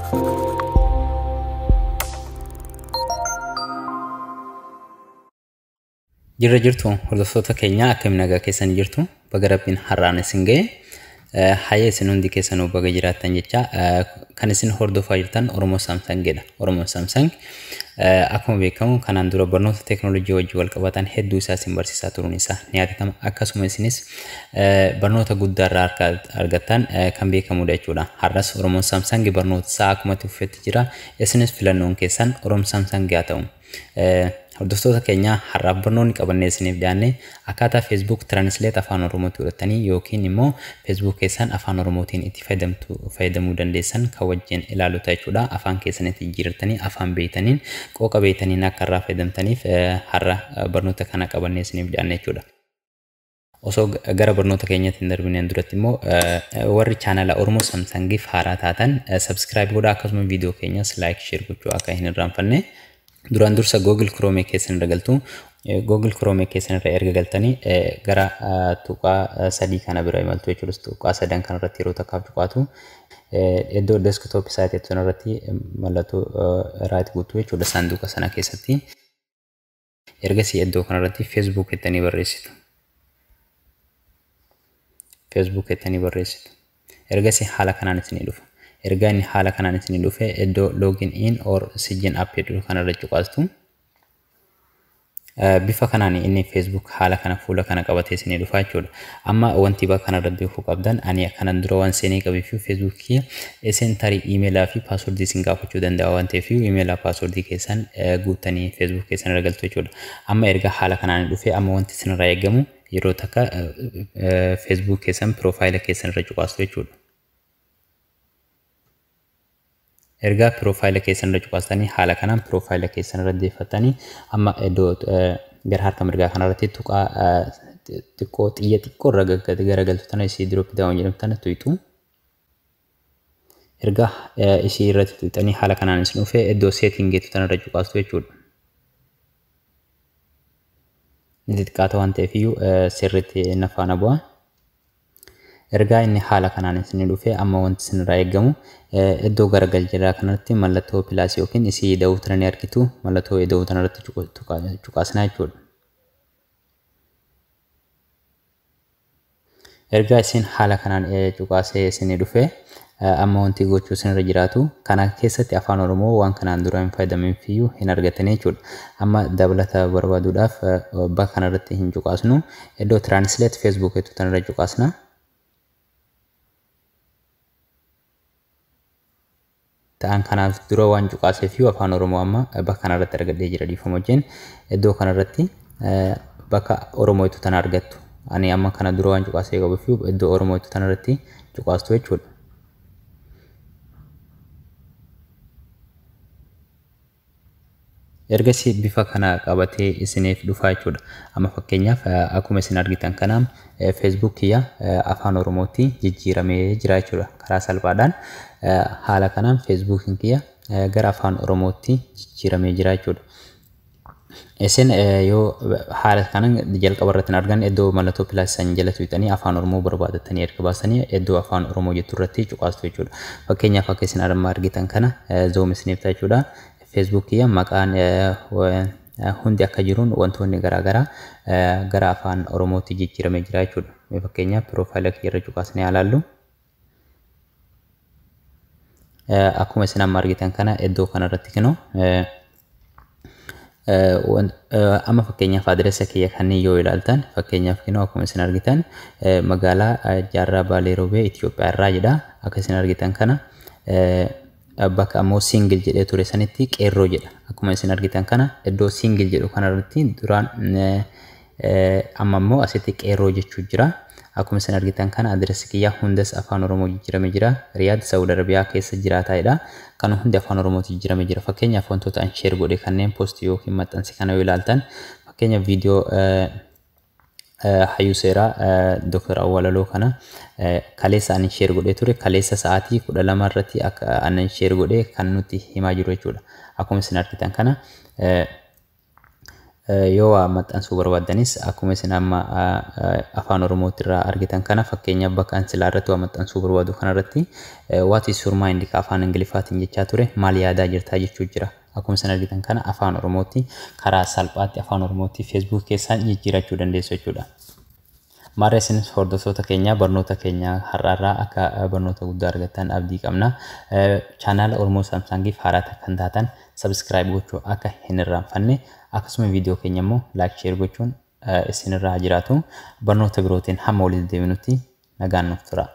Jirra jirtu hordoftoota keenya, akkam nagaa keessan jirtu? Baga Rabbiin har'aan isin ga'e. Hayya, isin hundi keessanuu baga jiraattan jecha. Kan isin hordofaa jirtan Oromoo Samsungidha. Oromoo Samsung akkuma beekamu kanaan dura barnoota teekinooloojii wajjin wal qabatan hedduu isaa isin barsiisaa turuun isaa ni yaadatama. Akkasuma isinis barnoota guddaa irraa argattan kan beekamudha jechuudha. Har'as Oromoon Samsung barnoota isaa akkuma itti fufetti jira. Isinis filannoon keessan Oromoo Samsung haa ta'u. Hordoftoota keenya, har'aaf barnoonni qabannee isiniif dhiyaanne akkaataa Facebook Translate afaan Oromootti godhatanii yookiin immoo Facebook keessan afaan Oromootiin itti fayyadamuu dandeessan kan wajjin ilaaluta jechuudha. Afaan keessanitti jijjiirtanii, afaan beektaniin, qooqa beektaniin akka irraa fayyadamtaniif har'a barnoota kana qabannee isiniif dhiyaanne jechuudha. Osoo gara barnoota keenyatti hin darbineen duratti immoo, warri chaanala Oromoo Samsungiif haaraa taatan subscribe godhaa, akkasuma viidiyoo keenyas like, share gochuu akka hin irraanfanne. Duraan dursa Google Chrome keessan irra galtu. Google Chrome keessan irra erga galtanii gara tuqaa sadii kana bira imaltu jechuudha. Tuqaa sadan kana irratti yeroo takkaaf tuqaatu, iddoo desktop site jettu irratti mallattoo right guutuu jechuudha saanduqa sana keessatti. Ergasii iddoo kanarratti Facebook jettanii barreessitu. Facebook jettanii barreessitu. Ergasii haala kanaan isinii dhufa. Erga inni haala kanaan isinii dhufe, iddoo login in or sign up jedhu kanarra cuqaastu. Bifa kanaan inni Facebook haala kana fuula kana qabatee isinii dhufa jechuudha. Amma wanti bakka kanarra beekuu qabdan, ani kanan dura waan seenee qabeef Facebook kiyya, isin tarii iimeelaa fi paaswordii isin gaafachuu danda'a waan ta'eef, iimeelaa paaswordii keessan guuttanii Facebook keessan irra galtu jechuudha. Amma erga haala kanaan dhufe, amma wanti isinirraa eegamu yeroo takka Facebook keessan piroofaayila keessan irra cuqaastu jechuudha. Ergaa piroofaayila keessan irra cuqaastanii, haala kanaan piroofaayila keessan irra deeffatanii, amma iddoo gara harka mirgaa kanarratti tuqaa xiqqoo, xiyya xiqqoo irra garagaltu tana, isii drop down jedhamtu tana tuyxu. Ergaa isii irratti tuyxanii haala kanaan isin dhufe, iddoo setting jettu tanarra cuqaastu jechuudha. Ni xixiqqaata waan ta'eef iyyuu sirriitti na faana bu'a. Ergaa inni haala kanaan isin dhufe, amma wanti isinirraa eegamu iddoo garagaljalaa kanatti mallattoo pilaasii yookiin isii ida'uu tana ni argitu, mallattoo ida'uu tanarratti cuqaasnaa jechuudha. Ergaa isin haala kanaan cuqaasee isin dhufe, amma wanti gochuu isinirra jiraatu, kana keessatti afaan Oromoo waan kanaan dura hin fayyadamin iyyuu hin argatanii jechuudha. Amma dabalata barbaaduudhaaf bakka kanarratti hin cuqaasnu, iddoo translate Facebook jettu tanarra cuqaasna. Ta'an kanaaf dura waan cuqaaseef iyyuu afaan Oromoo amma bakka kanarratti argadhee jira, dhiifama wajjin. Iddoo kanarratti bakka Oromoo jettu tana argattu. Ani amma kana dura waan cuqaasee qabuuf iddoo Oromoo jettu tanarratti cuqaastu jechuudha. Ergasii bifa kana qabatee isiniif dhufa jechuudha. Amma fakkeenyaaf akkuma isin argitan kana Facebook kiyya afaan Oromootti jijjiiramee jira jechuudha. Karaa salphaadhaan haala kanaan Facebookiin kiyya gara afaan Oromootti jijjiiramee jira jechuudha. Isin yoo haala kanaan jalqaba irratti hin argan, iddoo mallattoo pilaasii san jala tuqxanii afaan Oromoo barbaadattanii erga baasanii, iddoo afaan Oromoo jettu irratti cuqaastu jechuudha. Fakkeenyaaf akka isin amma argitan kana zoom isiniif ta'a jechuudha. Facebook kiyya maqaan hundi akka jiruun wantoonni garaagaraa gara afaan Oromootti jijjiiramee jira jechuudha. Fakkeenyaaf piroofaayila kiyya irra cuqaasnee haa ilaallu. Akkuma isin amma argitan kana iddoo kanarratti kinoo amma fakkeenyaaf adireessa kiyya kanneen yoo ilaaltan, fakkeenyaaf kinoo akkuma isin argitan magaalaa Jaarraa Baalee Roobee Itoophiyaa irraa jedha. Akka isin argitan kana bakka ammoo single jedhee ture sanitti qeerroo jedha. Akkuma isin argitan kana iddoo single jedhu kanarratti duraan, amma immoo asitti qeerroo jechuu jira. Akkuma isin argitan kana adireessi kiyyaa hundas afaan Oromoo jijjiiramee jira. Riyaad, Saawud Arabiyaa keessa jiraataadha. Kan hundi afaan Oromootti jijjiiramee jira. Fakkeenyaaf wantoota an share godhe kanneen post yookiin maxxanse kana yoo ilaaltan, fakkeenyaaf viidiyoo hayyuu seeraa Dr. Awwalaloo kana kaleessa ani share godhee ture, kaleessa sa'aatii 12 irratti akka ani share godhee kan nutti himaa jiru jechuudha. Akkuma isin argitan kana Yoo waa maxxansuu barbaaddanis, akkuma isin amma afaan Oromootti irraa argitan kana, fakkeenyaaf bakka an silaa irratti waa maxxansuu barbaadu kanarratti "What is your mind" ka afaan Ingiliffaatiin jechaa ture, maal yaadaa jirtaa jechuu jira. Akkuma isin argitan kana afaan Oromootti karaa salphaatti afaan Oromootti Facebook keessaan jijjiirachuu dandeessu jechuudha. Maarree isinis hordoftoota keenya, barnoota keenya har'aarraa akka barnoota guddaa argattan abdii qabna. Chaanaala Oromoo Saamsaangiif haaraa kan taatan subscribe gochuu akka hin irraanfanne, akkasuma viidiyoo keenya immoo like, share gochuun isinirraa jiraatu. Barnoota birootiin hamma walitti deebinutti nagaan nuuf tura.